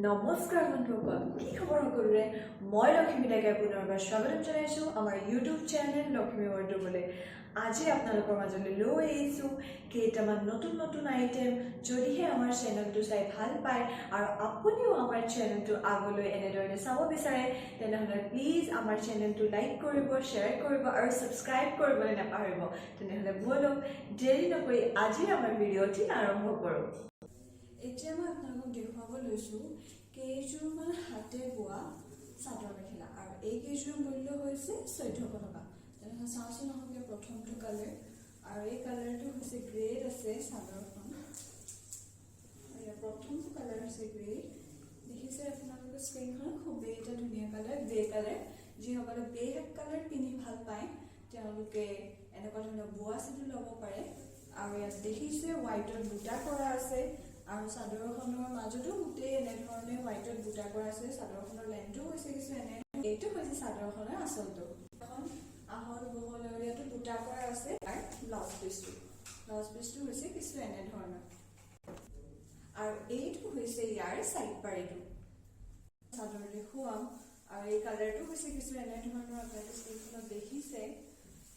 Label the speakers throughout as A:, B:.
A: নমস্কাৰ বন্ধুসকল, কি খবৰ সকলোৰে? মই লক্ষ্মী ডেকাই পুনৰবাৰ স্বাগতম জনাইছোঁ আমাৰ ইউটিউব চেনেল লক্ষ্মী ৱাৰ্ডৰোবলৈ। আজি আপোনালোকৰ মাজলৈ লৈ আহিছোঁ কেইটামান নতুন নতুন আইটেম। যদিহে আমাৰ চেনেলটো চাই ভাল পায় আৰু আপুনিও আমাৰ চেনেলটো আগলৈ এনেধৰণে চাব বিচাৰে, তেনেহ'লে প্লিজ আমাৰ চেনেলটো লাইক কৰিব, শ্বেয়াৰ কৰিব আৰু ছাবস্ক্ৰাইব কৰিবলৈ নাপাহৰিব। তেনেহ'লে ব'লক, দেৰি নকৰি আজিৰ আমাৰ ভিডিঅ'টি আৰম্ভ কৰোঁ। এতিয়া মই আপোনালোকক দেখুৱাব লৈছোঁ কেইযোৰমান হাতে বোৱা চাদৰ মেখেলা আৰু এই কেইযোৰৰ মূল্য হৈছে 1400 টকা। তেনেহ'লে চাওঁচোন আহকগে। প্ৰথমটো কালাৰ আৰু এই কালাৰটো হৈছে গ্ৰেত আছে চাদৰখন আৰু ইয়াৰ প্ৰথমটো কালাৰ হৈছে গ্ৰে। দেখিছে আপোনালোকে স্ক্ৰীণখন? খুবেই এটা ধুনীয়া কালাৰ, গ্ৰে কালাৰ। যিসকলে গ্ৰে কালাৰ পিন্ধি ভাল পায়, তেওঁলোকে এনেকুৱা ধৰণৰ বোৱা চিটো ল'ব পাৰে। আৰু ইয়াত দেখিছে হোৱাইটত বুটা কৰা আছে আৰু চাদৰখনৰ মাজতো গোটেই এনেধৰণে হোৱাইটত বুটা কৰা আছে। চাদৰখনৰ লেন্থটো হৈছে কিছু এনে। এইটো হৈছে চাদৰখনৰ আচলটো। এখন আহল বহল আৰু ইয়াতো বুটা কৰা আছে। আৰু ব্লাউজ পিচটো হৈছে কিছু এনেধৰণৰ আৰু এইটো হৈছে ইয়াৰ চাইড পাৰিটো। চাদৰ দেখুৱাম আৰু এই কালাৰটো হৈছে কিছু এনেধৰণৰ। আপোনালোকে স্ক্ৰীণখনত দেখিছে,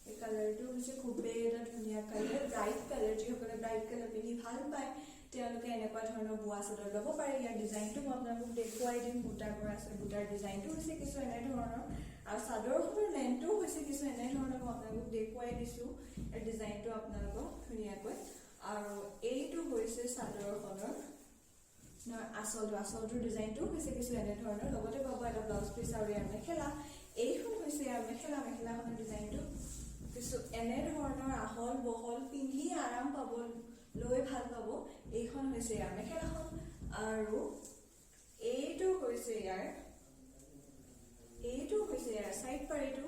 A: এই কালাৰটো হৈছে খুবেই এটা ধুনীয়া কালাৰ, ব্ৰাইট কালাৰ। যিসকলে ব্ৰাইট কালাৰ পিন্ধি ভাল পায়, তেওঁলোকে এনেকুৱা ধৰণৰ বোৱা চাদৰ ল'ব পাৰে। ইয়াৰ ডিজাইনটো মই আপোনালোকক দেখুৱাই দিম। বুটা কৰা আছে, বুটাৰ ডিজাইনটো হৈছে কিছু এনেধৰণৰ আৰু চাদৰখনৰ লেন্থটোও হৈছে কিছু এনেধৰণৰ। মই আপোনালোকক দেখুৱাই দিছোঁ ইয়াৰ ডিজাইনটো আপোনালোকক ধুনীয়াকৈ। আৰু এইটো হৈছে চাদৰখনৰ আচলটো। আচলটোৰ ডিজাইনটো হৈছে কিছু এনেধৰণৰ। লগতে পাব এটা ব্লাউজ পিচ আৰু ইয়াৰ মেখেলা। এইখন হৈছে ইয়াৰ মেখেলা। মেখেলাখনৰ ডিজাইনটো কিছু এনেধৰণৰ, আহল বহল, পিন্ধি আৰাম পাব, লৈ ভাল পাব। এইখন হৈছে ইয়াৰ মেখেলাখন আৰু এইটো হৈছে ইয়াৰ চাইড পাৰিটো।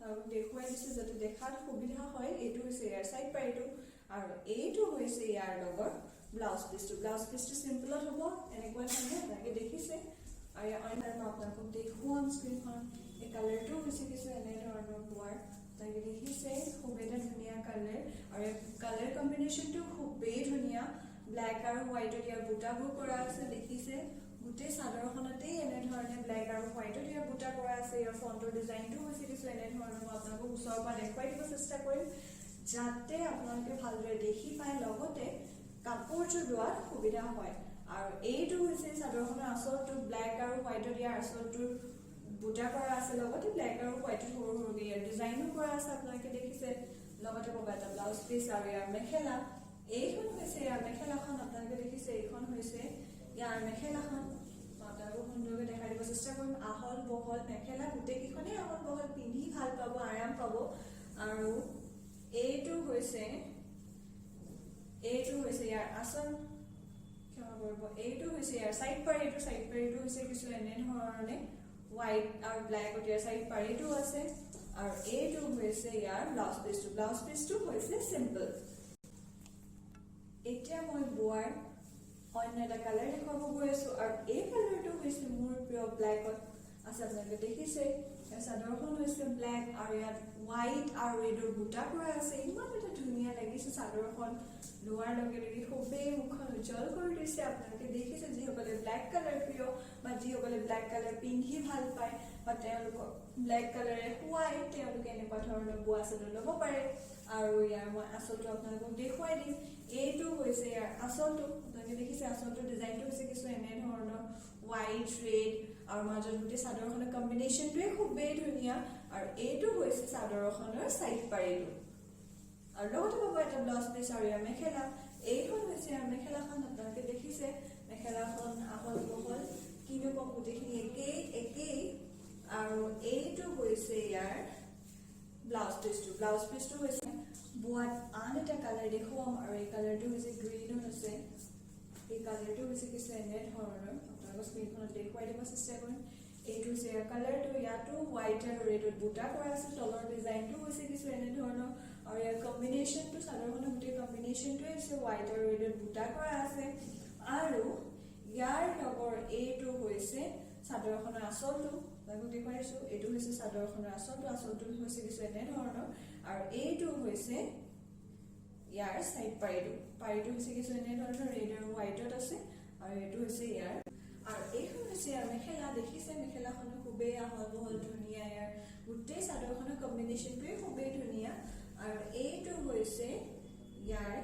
A: আৰু দেখুৱাই দিছোঁ যাতে দেখাত সুবিধা হয়। এইটো হৈছে ইয়াৰ চাইড পাৰিটো আৰু এইটো হৈছে ইয়াৰ লগৰ ব্লাউজ পিচটো। ব্লাউজ পিচটো চিম্পলত হ'ব এনেকুৱা ধৰণে, আপোনালোকে দেখিছে। আৰু ইয়াৰ অন্য মই আপোনালোকক দেখুৱাম স্ক্ৰীণখন। এই কালাৰটো হৈছে কিছু এনেধৰণৰ বোৱাৰ। আপোনালোকে দেখিছে, খুবেই এটা ধুনীয়া কালাৰ আৰু ইয়াৰ কালাৰ কম্বিনেশ্যনটো খুবেই ধুনীয়া। ব্লেক আৰু হোৱাইটত ইয়াৰ বুটাবোৰ কৰা আছে। দেখিছে, গোটেই চাদৰখনতেই এনেধৰণে ব্লেক আৰু হোৱাইটত ইয়াৰ বুটা কৰা আছে। ইয়াৰ ফ্ৰণ্টৰ ডিজাইনটো হৈছে কিছু এনেধৰণৰ। মই আপোনালোকক ওচৰৰ পৰা দেখুৱাই দিব চেষ্টা কৰিম যাতে আপোনালোকে ভালদৰে দেখি পায়, লগতে কাপোৰযোৰ লোৱাত সুবিধা হয়। আৰু এইটো হৈছে চাদৰখনৰ আচলটো। ব্লেক আৰু হোৱাইটত ইয়াৰ আচলটোৰ বুটা কৰা আছে, লগতে ব্লেক আৰু হোৱাইটত সৰু সৰুকে ইয়াৰ ডিজাইনো কৰা আছে, আপোনালোকে দেখিছে। লগতে পাব এটা ব্লাউজ পিচ আৰু ইয়াৰ মেখেলা। এইখন হৈছে ইয়াৰ মেখেলাখন। আপোনালোকে দেখিছে, এইখন হৈছে ইয়াৰ মেখেলাখন। মই আপোনালোকক সুন্দৰকৈ দেখাই দিব চেষ্টা কৰিম। আহল বহল মেখেলা, গোটেইকেইখনেই আহল বহল, পিন্ধি ভাল পাব, আৰাম পাব। আৰু এইটো হৈছে ইয়াৰ আচল, ক্ষমা কৰিব, এইটো হৈছে ইয়াৰ চাইড পাৰিটো। চাইড পাৰিটো হৈছে কিছু এনেধৰণে, হোৱাইট আৰু ব্লেকত ইয়াৰ চাইড পাৰিটো আছে। আৰু এইটো হৈছে ইয়াৰ ব্লাউজ পিচটো। ব্লাউজ পিচটো হৈছে চিম্পল। এতিয়া মই বোৱাৰ অন্য এটা কালাৰ দেখুৱাব গৈ আছো আৰু এই কালাৰটো হৈছে মোৰ প্ৰিয়, ব্লেকত আছে। আপোনালোকে দেখিছে, ইয়াৰ চাদৰখন হৈছে ব্লেক আৰু ইয়াত হোৱাইট আৰু ৰেডৰ বুটা কৰা আছে। ইমান এটা ধুনীয়া লাগিছে চাদৰখন। লোৱাৰ লগে লগে খুবেই মুখখন উজ্জ্বল কৰি দিছে। আপোনালোকে দেখিছে, যিসকলে ব্লেক কালাৰ প্ৰিয় বা যিসকলে ব্লেক কালাৰ পিন্ধি ভাল পায় বা তেওঁলোকক ব্লেক কালাৰে শুৱাই, তেওঁলোকে এনেকুৱা ধৰণৰ বোৱা চাদৰ ল'ব পাৰে। আৰু ইয়াৰ মই আচলটো আপোনালোকক দেখুৱাই দিম। এইটো হৈছে ইয়াৰ আচলটো। আপোনালোকে দেখিছে, আচলটোৰ ডিজাইনটো হৈছে কিছু এনেধৰণৰ, হোৱাইট, ৰেড আৰু মাজত গোটেই চাদৰখনৰ কম্বিনেশ্যনটোৱে খুবেই ধুনীয়া। আৰু এইটো হৈছে চাদৰখনৰ চাইড পাৰিটো আৰু লগতে পাব এটা ব্লাউজ পিচ আৰু ইয়াৰ মেখেলা। এইখন হৈছে ইয়াৰ মেখেলাখন। আপোনালোকে দেখিছে, মেখেলাখন আহল বহল, কিনো ক'ম, গোটেইখিনি একেই একেই। আৰু এইটো হৈছে ইয়াৰ ব্লাউজ পিচটো। ব্লাউজ পিচটো হৈছে বোৱাত আন এটা কালাৰ দেখুৱাম আৰু এই কালাৰটো হৈছে গ্ৰীণত আছে। এই কালাৰটো হৈছে কিছু এনেধৰণৰ। আপোনালোকৰ স্ক্ৰীণখনত দেখুৱাই দিব চেষ্টা কৰিম। এইটো হৈছে ইয়াৰ কালাৰটো। ইয়াতো হোৱাইট আৰু ৰেডত বুটা কৰা আছে। তলৰ ডিজাইনটো হৈছে কিছু এনেধৰণৰ আৰু ইয়াৰ কম্বিনেশ্যনটো, চাদৰখনৰ গোটেই কম্বিনেশ্যনটোৱে হৈছে হোৱাইট আৰু ৰেডত বুটা কৰা আছে। আৰু ইয়াৰ লগৰ এইটো হৈছে চাদৰখনৰ আচলটো। আপোনালোকক দেখুৱাইছো, এইটো হৈছে চাদৰখনৰ আচলটো। আচলটো হৈছে কিছু এনেধৰণৰ আৰু এইটো হৈছে ইয়াৰ চাইড পাৰিটো। পাৰিটো হৈছে কিছু এনেধৰণৰ, ৰেড আৰু হোৱাইটত আছে। আৰু এইটো হৈছে ইয়াৰ আৰু হৈছে ইয়াৰ মেখেলা। দেখিছে, মেখেলাখনো খুবেই আহল বহল, ধুনীয়া। ইয়াৰ গোটেই চাদৰখনৰ কম্বিনেশ্যনটোৱে খুবেই ধুনীয়া। আৰু এইটো হৈছে ইয়াৰ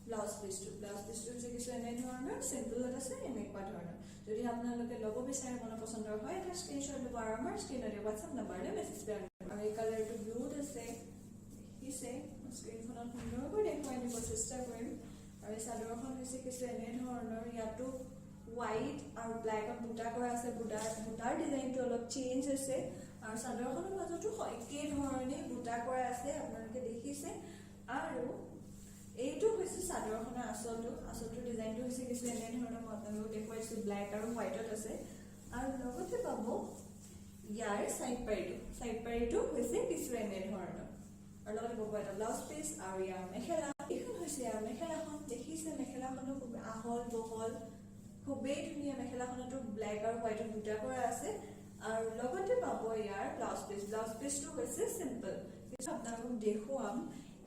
A: ব্লাউজ পিচটো। ব্লাউজ পিচটো হৈছে কিছু এনেধৰণৰ, চিম্পলত আছে এনেকুৱা ধৰণৰ। যদি আপোনালোকে ল'ব বিচাৰে, মনৰ পচন্দৰ হয়, এটা স্ক্ৰীনশ্বট ল'ব আৰু আমাৰ স্ক্ৰীণতে হোৱাটছআপ নাম্বাৰলৈ মেছেজ প্ৰেৰণ কৰিব। আৰু এই কালাৰটো ব্লুত আছে, দেখিছে। স্ক্ৰীণখনত সুন্দৰকৈ দেখুৱাই দিব চেষ্টা কৰিম। আৰু এই চাদৰখন হৈছে কিছু এনেধৰণৰ। ইয়াতো হোৱাইট আৰু ব্লেকত বুটা কৰা আছে। বুটাৰ ডিজাইনটো অলপ চেঞ্জ হৈছে। আৰু চাদৰখনৰ মাজতো একে ধৰণে বুটা কৰা আছে, আপোনালোকে দেখিছে। আৰু এইটো হৈছে চাদৰখনৰ আঁচলটো। আঁচলটোৰ ডিজাইনটো হৈছে কিছু এনেধৰণৰ, মই আপোনালোকক দেখুৱাইছোঁ। ব্লেক আৰু হোৱাইটত আছে। আৰু লগতে পাব ইয়াৰ চাইড পাৰিটো। চাইড পাৰিটো হৈছে কিছু এনেধৰণৰ। আৰু লগতে পাব এটা ব্লাউজ পিচ আৰু ইয়াৰ মেখেলা। এইখন হৈছে ইয়াৰ মেখেলাখন। দেখিছে, মেখেলাখনো খুব আহল বহল, খুবেই ধুনীয়া। মেখেলাখনতো ব্লেক আৰু হোৱাইটত বুটা কৰা আছে। আৰু লগতে পাব ইয়াৰ ব্লাউজ পিচ। ব্লাউজ পিচটো হৈছে চিম্পল। আপোনালোকক দেখুৱাম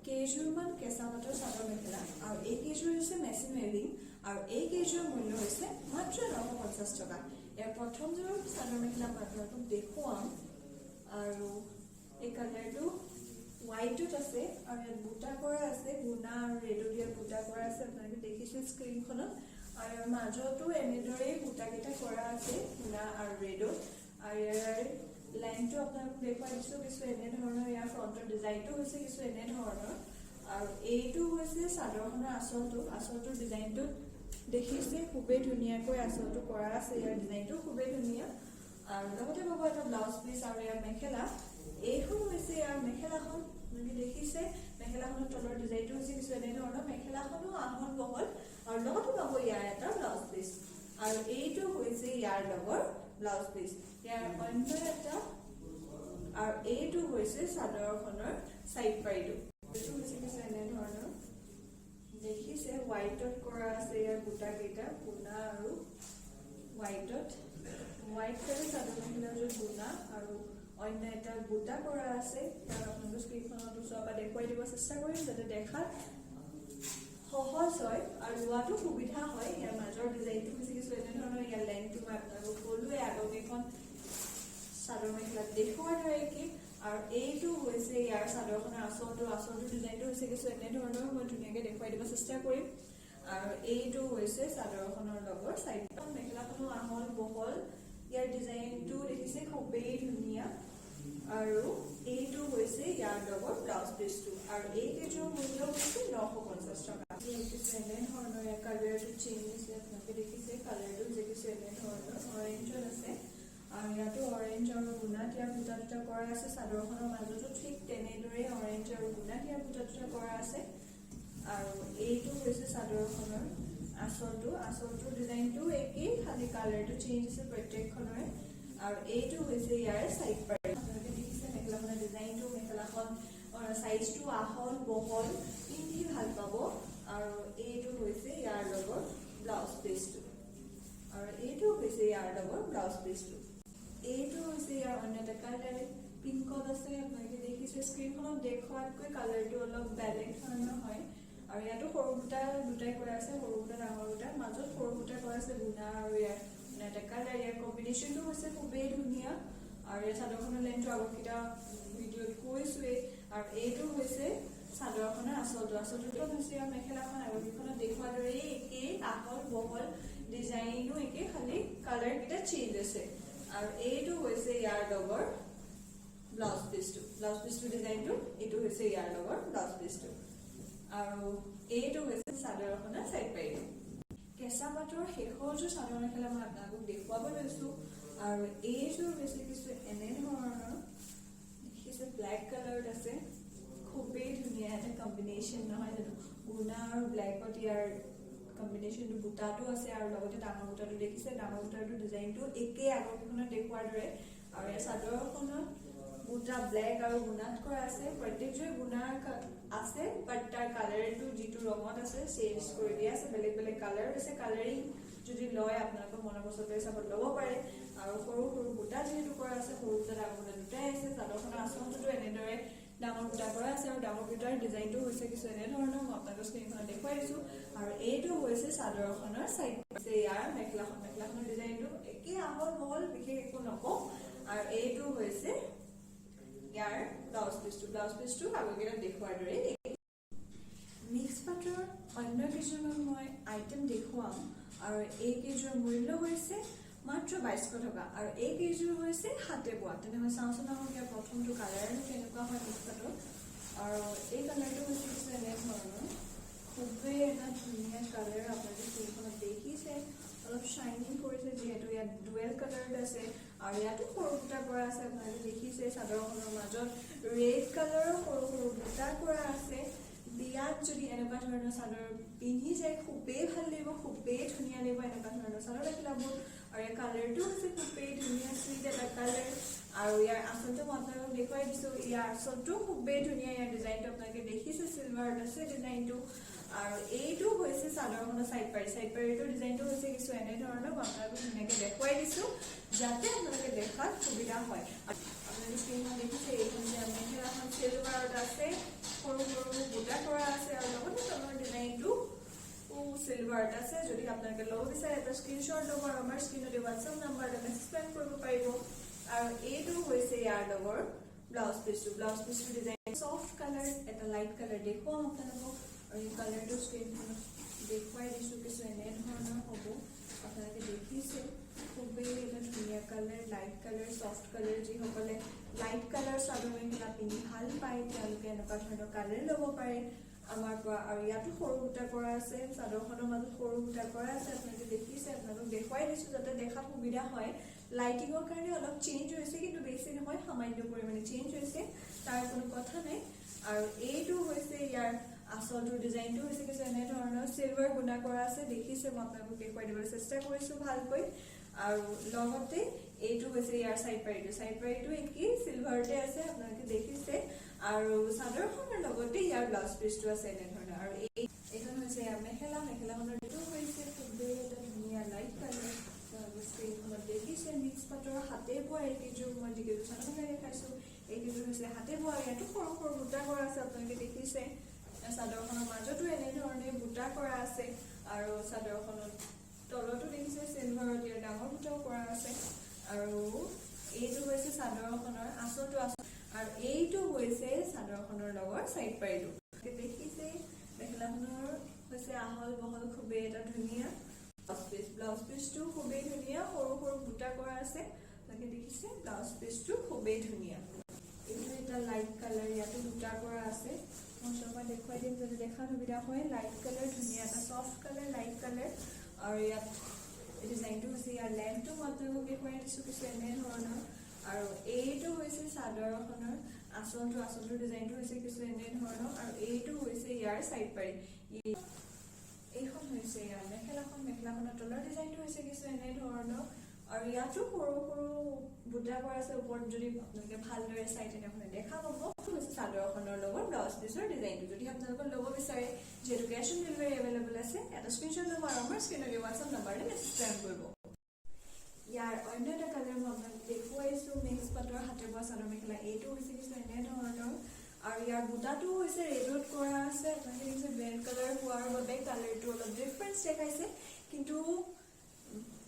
A: কেইযোৰমান কেঁচা পাটৰ চাদৰ মেখেলা। আৰু এই কেইযোৰ হৈছে মেচিন ৱেভিং আৰু এই কেইযোৰৰ মূল্য হৈছে মাত্ৰ 950 টকা। ইয়াৰ প্ৰথমযোৰ চাদৰ মেখেলা মই আপোনালোকক দেখুৱাম। আৰু এই কালাৰটো হোৱাইটত আছে আৰু ইয়াত বুটা কৰা আছে। গুণা আৰু ৰেডত ইয়াত বুটা কৰা আছে, আপোনালোকে দেখিছে স্ক্ৰীণখনত। আৰু ইয়াৰ মাজতো এনেদৰেই বুটাকেইটা কৰা আছে গুণা আৰু ৰেডত। আৰু ইয়াৰ লাইনটো আপোনালোকক দেখুৱাই দিছোঁ কিছু এনেধৰণৰ। ইয়াৰ ফ্ৰণ্টৰ ডিজাইনটো হৈছে কিছু এনেধৰণৰ। আৰু এইটো হৈছে চাদৰখনৰ আঁচলটো। আঁচলটোৰ ডিজাইনটোত দেখিছে, খুবেই ধুনীয়াকৈ আঁচলটো কৰা আছে। ইয়াৰ ডিজাইনটো খুবেই ধুনীয়া। আৰু লগতে পাব এটা ব্লাউজ পিচ আৰু ইয়াৰ মেখেলা। এইখন হৈছে ইয়াৰ মেখেলাখন, আপোনালোকে দেখিছে। মেখেলাখনৰ তলৰ ডিজাইনটো হৈছে কিছু এনেধৰণৰ। মেখেলাখনো আহল বহল। আৰু লগতে পাব ইয়াৰ এটা ব্লাউজ পিচ। আৰু এইটো হৈছে ইয়াৰ লগৰ ব্লাউজ পিচ। ইয়াৰ অন্য এটা। আৰু এইটো হৈছে চাদৰখনৰ চাইড পাৰিটো। এইটো হৈছে কিছু এনেধৰণৰ, দেখিছে। হোৱাইটত কৰা আছে ইয়াৰ বুটা কেইটা, গুণা আৰু হোৱাইটত। হোৱাইট কালাৰ চাদৰ মেখেলাযোৰ গুণা আৰু অন্য এটা বুটা কৰা আছে। তাত আপোনালোকৰ স্ক্ৰীণখনত ওচৰৰ পৰা দেখুৱাই দিব চেষ্টা কৰিম, যাতে দেখাত সহজ হয় আৰু লোৱাটো সুবিধা হয়। ইয়াৰ মাজৰ ডিজাইনটো হৈছে কিছু এনেধৰণৰ। ইয়াৰ লেংথটো মই আপোনালোকক ক'লোৱে আগৰ কেইখন চাদৰ মেখেলাত দেখুওৱাৰ দৰে একেই। আৰু এইটো হৈছে ইয়াৰ চাদৰখনৰ আঁচলটো। আঁচলটোৰ ডিজাইনটো হৈছে কিছু এনেধৰণৰ, মই ধুনীয়াকৈ দেখুৱাই দিব চেষ্টা কৰিম। আৰু এইটো হৈছে চাদৰখনৰ লগৰ চাইডখন। মেখেলাখনো আহল বহল। ইয়াৰ ডিজাইনটো দেখিছে, খুবেই ধুনীয়া। আৰু এইটো হৈছে ইয়াৰ লগৰ ব্লাউজ পিচটো। আৰু এই কেইযোৰৰ মূল্য হৈছে 950 টকা। কিছু এনেধৰণৰ, ইয়াৰ কালাৰটো চেঞ্জ হৈছে, আপোনালোকে দেখিছে। কালাৰটো হৈছে কিছু এনেধৰণৰ, অৰেঞ্জত আছে। আৰু ইয়াতো অৰেঞ্জ আৰু গুণাত ইয়াৰ বুটা দুটা কৰা আছে। চাদৰখনৰ মাজতো ঠিক তেনেদৰেই অৰেঞ্জ আৰু গুণাত ইয়াৰ বুটা দুটা কৰা আছে। আৰু এইটো হৈছে চাদৰখনৰ আঁচলটো। আঁচলটোৰ ডিজাইনটো একেই, খালি কালাৰটো চেঞ্জ হৈছে প্ৰত্যেকখনৰে। আৰু এইটো হৈছে ইয়াৰ চাইড পাৰি। আপোনালোকে দেখিছে মেখেলাখনৰ ডিজাইনটো। মেখেলাখন চাইজটো আহল বহল, পিন্ধি ভাল পাব। আৰু এইটো হৈছে ইয়াৰ লগৰ ব্লাউজ পিচটো। আৰু এইটো হৈছে ইয়াৰ লগৰ ব্লাউজ পিচটো। এইটো হৈছে ইয়াৰ অন্য এটা কালাৰ, পিংকত আছে, আপোনালোকে দেখিছে। স্ক্ৰীণখনত দেখুৱাতকৈ কালাৰটো অলপ বেলেগ ধৰণৰ হয়। আৰু ইয়াতো সৰু বুটা দুটাই কৰা আছে, সৰু বুটা, ডাঙৰ বুটা। মাজত সৰু বুটা কৰা আছে গুণা আৰু ইয়াৰ অন্য এটা কালাৰ। ইয়াৰ কম্বিনেশ্যনটো হৈছে খুবেই ধুনীয়া। আৰু ইয়াৰ চাদৰখনৰ লেন্থটো আগৰকেইটা ভিডিঅ'ত কৈছোৱেই। আৰু এইটো হৈছে চাদৰখনৰ আঁচলটো। আঁচলটোত হৈছে ইয়াৰ মেখেলাখন। আগৰকেইখনত দেখুৱাৰ দৰেই একেই, আহল বহল, ডিজাইনো একেই, খালি কালাৰকেইটা চেঞ্জ আছে। আৰু এইটো হৈছে ইয়াৰ লগৰ ব্লাউজ পিচটো। ব্লাউজ পিচটোৰ ডিজাইনটো, এইটো হৈছে ইয়াৰ লগৰ ব্লাউজ পিচটো। আৰু এইটো হৈছে চাদৰখনৰ চাইড পাৰিটো। কেঁচা পাটৰ শেষৰযোৰ চাদৰ মেখেলা মই আপোনালোকক দেখুৱাব লৈছো। আৰু এইযোৰ হৈছে কিছু এনেধৰণৰ, দেখিছে, ব্লেক কালাৰত আছে। খুবেই ধুনীয়া এটা কম্বিনেশ্যন, নহয় জানো? গুণা আৰু ব্লেকত ইয়াৰ কম্বিনেশ্যনটো, বুটাটো আছে আৰু লগতে ডাঙৰ বুটাটো দেখিছে। ডাঙৰ বুটাটোৰ ডিজাইনটো একেই আগৰকেইখনত দেখুওৱাৰ দৰে। আৰু ইয়াৰ চাদৰখনত বুটা ব্লেক আৰু গুণাত কৰা আছে। প্ৰত্যেকযোৰে গুণা আছে, বাট তাৰ কালাৰটো যিটো ৰঙত আছে চেঞ্জ কৰি দিয়া আছে। বেলেগ বেলেগ কালাৰ আছে। কালাৰিং যদি লয়, আপোনালোকৰ মনৰ পচন্দৰ হিচাপত ল'ব পাৰে। আৰু সৰু সৰু বুটা যিহেতু কৰা আছে, সৰু বুটা, ডাঙৰ বুটা দুটাই আছে। চাদৰখনৰ আঁচলটোতো এনেদৰে ডাঙৰ বুটা কৰা আছে। আৰু ডাঙৰ বুটাৰ ডিজাইনটো হৈছে কিছু এনেধৰণৰ, মই আপোনালোকৰ স্ক্ৰীণখনত দেখুৱাই দিছো। আৰু এইটো হৈছে চাদৰখনৰ চাইড। ইয়াৰ মেখেলাখন। মেখেলাখনৰ ডিজাইনটো একেই আহল। আহল বহল, বিশেষ একো নকওঁ। আৰু এইটো হৈছে ইয়াৰ ব্লাউজ পিচটো। ব্লাউজ পিচটো আগৰকেইটাত দেখুওৱাৰ দৰেই। মিক্স পাটৰ অন্য কিছুমান মই আইটেম দেখুৱাম আৰু এইকেইযোৰ মূল্য হৈছে মাত্ৰ 2200 টকা আৰু এইকেইযোৰ হৈছে হাতে বোৱা। তেনেহ'লে চাওঁচোন আহক, ইয়াৰ প্ৰথমটো কালাৰনো কেনেকুৱা হয় মিক্স পাটৰ। আৰু এই কালাৰটো হৈছে কিছু এনেধৰণৰ, খুবেই এটা ধুনীয়া কালাৰ। আপোনালোকে স্ক্ৰীণখনত দেখিছে, অলপ শ্বাইনিং কৰিছে, যিহেতু ইয়াত ডুৱেল কালাৰত আছে। আৰু ইয়াতো সৰু বুটা কৰা আছে। আপোনালোকে দেখিছে, চাদৰখনৰ মাজত ৰেড কালাৰৰ সৰু সৰু বুটা কৰা আছে। বিয়াত যদি এনেকুৱা ধৰণৰ চাদৰ পিন্ধি যায়, খুবেই ভাল লাগিব, খুবেই ধুনীয়া লাগিব এনেকুৱা ধৰণৰ চাদৰ মেখেলাবোৰ। আৰু ইয়াৰ কালাৰটো হৈছে খুবেই ধুনীয়া, চুইট এটা কালাৰ। আৰু ইয়াৰ আচলটো মই আপোনালোকক দেখুৱাই দিছোঁ। ইয়াৰ আচলটো খুবেই ধুনীয়া। ইয়াৰ ডিজাইনটো আপোনালোকে দেখিছে, চিলভাৰত আছে ডিজাইনটো। আৰু এইটো হৈছে চাদৰখনৰ চাইড পাৰি। চাইড পাৰিটোৰ ডিজাইনটো হৈছে কিছু এনেধৰণৰ। মই আপোনালোকক ধুনীয়াকৈ দেখুৱাই দিছোঁ, যাতে আপোনালোকে দেখাত সুবিধা হয়। আপোনালোকে স্ক্ৰীণখন দেখিছে, এইখন যে মেখেলাখন চিলভাৰত আছে, সৰু সৰু বুটা কৰা আছে আৰু লগতে তলৰ ডিজাইনটো চিলভাৰত আছে। যদি আপোনালোকে ল'ব বিচাৰে, এটা স্ক্ৰীনশ্বট ল'ব আৰু আমাৰ স্ক্ৰীণতে হোৱাটছআপ নাম্বাৰত মেছেজ প্লেন কৰিব পাৰিব। আৰু এইটো হৈছে ইয়াৰ লগৰ ব্লাউজ পিচটো। ব্লাউজ পিচটোৰ ডিজাইন চফ্ট কালাৰ, এটা লাইট কালাৰ দেখুৱাম আপোনালোকক। আৰু এই কালাৰটো স্ক্ৰীণখনত দেখুৱাই দিছোঁ, কিছু এনেধৰণৰ হ'ব। আপোনালোকে দেখিছে, খুবেই এটা ধুনীয়া colour, light colour, soft colour. যিসকলে লাইট কালাৰ চাদৰ মেখেলা পিন্ধি ভাল পায়, তেওঁলোকে এনেকুৱা ধৰণৰ কালাৰ ল'ব পাৰে আমাৰ পৰা। আৰু ইয়াতো সৰু বুটা কৰা আছে, চাদৰখনৰ মাজত সৰু বুটা কৰা আছে। আপোনালোকে দেখিছে, আপোনালোক দেখুৱাই দিছোঁ যাতে দেখাত সুবিধা হয়। লাইটিঙৰ কাৰণে অলপ চেঞ্জ হৈছে, কিন্তু বেছি নহয়, সামান্য পৰিমাণে চেঞ্জ হৈছে, তাৰ কোনো কথা নাই। আৰু এইটো হৈছে ইয়াৰ আচলটোৰ ডিজাইনটো হৈছে কিছু এনেধৰণৰ, চিলভাৰ গুণা কৰা আছে। দেখিছে, মই আপোনালোকক দেখুৱাই দিবলৈ চেষ্টা কৰিছোঁ ভালকৈ। আৰু লগতে এইটো হৈছে ইয়াৰ চাইড পাৰিটো। চাইড পাৰিটো একেই চিলভাৰতে আছে, আপোনালোকে দেখিছে। আৰু চাদৰখনৰ লগতে ইয়াৰ ব্লাউজ পিচটো আছে এনেধৰণৰ। আৰু এইখন হৈছে ইয়াৰ মেখেলা। মেখেলাখনৰ যিটো হৈছে খুবেই এটা ধুনীয়া লাইট কালাৰ, স্ক্ৰীণখনত দেখিছে। মিক্স পাটৰ হাতে বোৱা এইকেইযোৰ, মই যিকেইযোৰ চাদৰ মেখেলা দেখাইছো, এইকেইযোৰ হৈছে হাতে বোৱা। ইয়াতো সৰু সৰু বুটা কৰা আছে, আপোনালোকে দেখিছে। চাদৰখনৰ মাজতো এনেধৰণে বুটা কৰা আছে আৰু চাদৰখনত তলতো দেখিছে, চিলভাৰত ইয়াৰ ডাঙৰ বুটাও কৰা আছে। আৰু এইটো হৈছে চাদৰখনৰ আচলটো আচল আৰু এইটো হৈছে চাদৰখনৰ লগৰ চাইড পাৰিটো। দেখিছে, মেখেলাখনৰ হৈছে আহল বহল, খুবেই এটা ধুনীয়া ব্লাউজ পিচ। ব্লাউজ পিচটো খুবেই ধুনীয়া, সৰু সৰু বুটা কৰা আছে, আপোনালোকে দেখিছে। ব্লাউজ পিচটো খুবেই ধুনীয়া। এইটো এটা লাইট কালাৰ, ইয়াতো বুটা কৰা আছে। মই ওচৰৰ পৰা দেখুৱাই দিম যাতে দেখাত সুবিধা হয়। লাইট কালাৰ, ধুনীয়া এটা চফ্ট কালাৰ, লাইট কালাৰ। আৰু ইয়াত ডিজাইনটো হৈছে, ইয়াৰ লেন্থটো মই আপোনালোকক দেখুৱাই দিছোঁ, কিছু এনেধৰণৰ। আৰু এইটো হৈছে চাদৰখনৰ আচলটো। আচলটোৰ ডিজাইনটো হৈছে কিছু এনেধৰণৰ আৰু এইটো হৈছে ইয়াৰ চাইড পাৰি। এইখন হৈছে ইয়াৰ মেখেলাখন। মেখেলাখনৰ তলৰ ডিজাইনটো হৈছে কিছু এনেধৰণৰ আৰু ইয়াতো সৰু সৰু বুটা কৰা আছে ওপৰত। যদি আপোনালোকে ভালদৰে চাই, তেনেহ'লে দেখা পাব। এইটো হৈছে চাদৰখনৰ লগত ব্লাউজ পিচৰ ডিজাইনটো। যদি আপোনালোকে ল'ব বিচাৰে, যিহেতু কেছ অন ডেলিভাৰী এভেইলেবল আছে, এটা স্ক্ৰীনশ্বট ল'ব আৰু আমাৰ স্ক্ৰীণত হোৱাটছআপ নাম্বাৰলৈ মেছেজ প্ৰেৰণ কৰিব। ইয়াৰ অন্য এটা কালাৰ মই আপোনাক দেখুৱাইছোঁ। মিক্স পাটৰ হাতে বোৱা চাদৰ মেখেলা এইটো হৈছে কিছু এনেধৰণৰ আৰু ইয়াৰ বুটাটো হৈছে ৰেডত কৰা আছে। আপোনালোকে দেখিছে, ৰেড কালাৰ হোৱাৰ বাবে কালাৰটো অলপ ডিফাৰেঞ্চ দেখাইছে, কিন্তু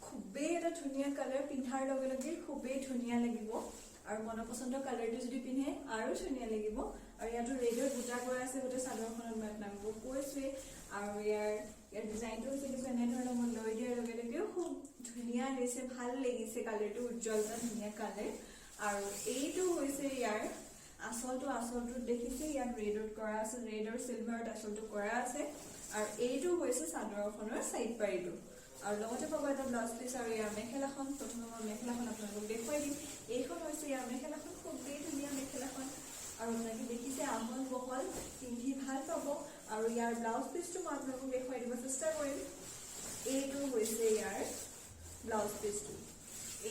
A: খুবেই এটা ধুনীয়া কালাৰ। পিন্ধাৰ লগে লগে খুবেই ধুনীয়া লাগিব আৰু মনৰ পচন্দৰ কালাৰটো যদি পিন্ধে, আৰু ধুনীয়া লাগিব। আৰু ইয়াতো ৰেডত বুটা কৰা আছে গোটেই চাদৰখনত, মই আপোনালোকক কৈছোৱেই। আৰু ইয়াৰ ডিজাইনটো হৈছে কিছু এনেধৰণৰ। মই লৈ দিয়াৰ লগে লগেও খুব ধুনীয়া হৈছে, ভাল লাগিছে কালাৰটো, উজ্জ্বল এটা ধুনীয়া কালাৰ। আৰু এইটো হৈছে ইয়াৰ আচলটো। আচলটোত দেখিছে, ইয়াত ৰেডত কৰা আছে, ৰেড আৰু চিলভাৰত আচলটো কৰা আছে। আৰু এইটো হৈছে চাদৰখনৰ চাইড পাৰিটো আৰু লগতে পাব এটা ব্লাউজ পিচ আৰু ইয়াৰ মেখেলাখন। প্ৰথমে মই মেখেলাখন আপোনালোকক দেখুৱাই দিম। এইখন হৈছে ইয়াৰ মেখেলাখন, খুবেই ধুনীয়া মেখেলাখন। আৰু আপোনালোকে দেখিছে, আহল বহল, পিন্ধি ভাল পাব। আৰু ইয়াৰ ব্লাউজ পিচটো মই আপোনালোকক দেখুৱাই দিব চেষ্টা কৰিম। এইটো হৈছে ইয়াৰ ব্লাউজ পিচটো।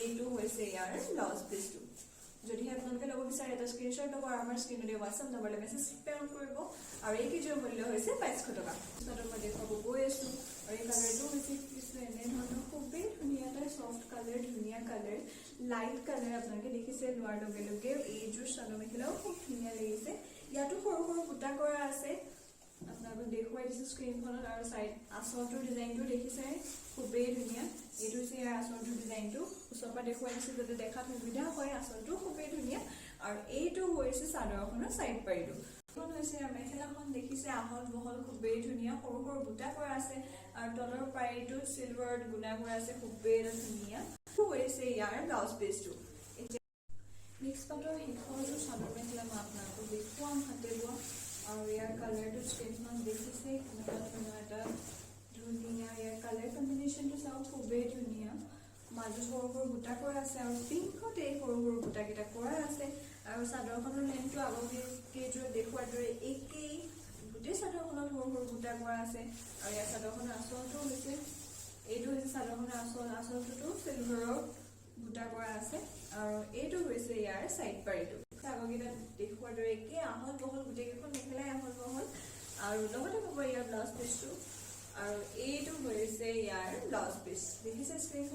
A: এইটো হৈছে ইয়াৰ ব্লাউজ পিচটো। যদিহে আপোনালোকে ল'ব বিচাৰে, এটা স্ক্ৰীনশ্বট ল'ব আৰু আমাৰ স্ক্ৰীণতে হোৱাটছআপ নম্বৰলৈ মেছেজ প্ৰেৰণ কৰিব। আৰু এইকেইযোৰৰ মূল্য হৈছে 2200 টকা। পিছত মই দেখুৱাব গৈ আছোঁ। আৰু এই কালাৰটো হৈছে কিছু এনেধৰণৰ, খুবেই ধুনীয়া এটা চফ্ট কালাৰ, ধুনীয়া কালাৰ, লাইট কালাৰ। আপোনালোকে দেখিছে, লোৱাৰ লগে লগে এইযোৰ চাদৰ মেখেলাও খুব ধুনীয়া লাগিছে। ইয়াতো সৰু সৰু বুটা কৰা আছে, আপোনালোকক দেখুৱাই দিছোঁ স্ক্ৰীণখনত। আৰু চাইড আচলটোৰ ডিজাইনটো দেখিছে, খুবেই ধুনীয়া। এইটো হৈছে ইয়াৰ আচলটোৰ ডিজাইনটো। ওচৰৰ পৰা দেখুৱাই দিছোঁ যাতে দেখাত সুবিধা হয়। আচলটো খুবেই ধুনীয়া। আৰু এইটো হৈছে চাদৰখনৰ চাইড পাৰিটো। এইখন হৈছে ইয়াৰ মেখেলাখন। দেখিছে, আহল বহল, খুবেই ধুনীয়া, সৰু সৰু বুটা কৰা আছে আৰু তলৰ পাৰিটো চিলভাৰত গুণা কৰা আছে, খুবেই এটা ধুনীয়া। এইটো হৈছে ইয়াৰ ব্লাউজ পিচটো। এতিয়া মিক্স পাটৰ শেষৰযোৰ চাদৰ মেখেলা মই আপোনালোকক দেখুৱাম, হাতে বোৱা। আৰু ইয়াৰ কালাৰটো স্ক্ৰীণখনত দেখিছে, কেনেকুৱা ধৰণৰ এটা ধুনীয়া। ইয়াৰ কালাৰ কম্বিনেশ্যনটো চাওক, খুবেই ধুনীয়া। মাজত সৰু সৰু বুটা কৰা আছে আৰু পিংকত এই সৰু সৰু বুটাকেইটা কৰা আছে। আৰু চাদৰখনৰ লেন্থটো আগৰ কেইযোৰত দেখুৱাৰ দৰে একেই। গোটেই চাদৰখনত সৰু সৰু বুটা কৰা আছে। আৰু ইয়াৰ চাদৰখনৰ আচলটো হৈছে, এইটো হৈছে চাদৰখনৰ আচল। আচলটোতো চিলভাৰৰ বুটা কৰা আছে। আৰু এইটো হৈছে ইয়াৰ চাইড পাৰিটো। আগৰকেইটা দেখুৱাৰ দৰে একেই আহল বহল। গোটেইকেইখন মেখেলাই আহল বহল। আৰু লগতে পাব ইয়াৰ ব্লাউজ পিচটো। আৰু এইটো হৈছে ইয়াৰ ব্লাউজ পিচ। দেখিছে স্ক্ৰীণ।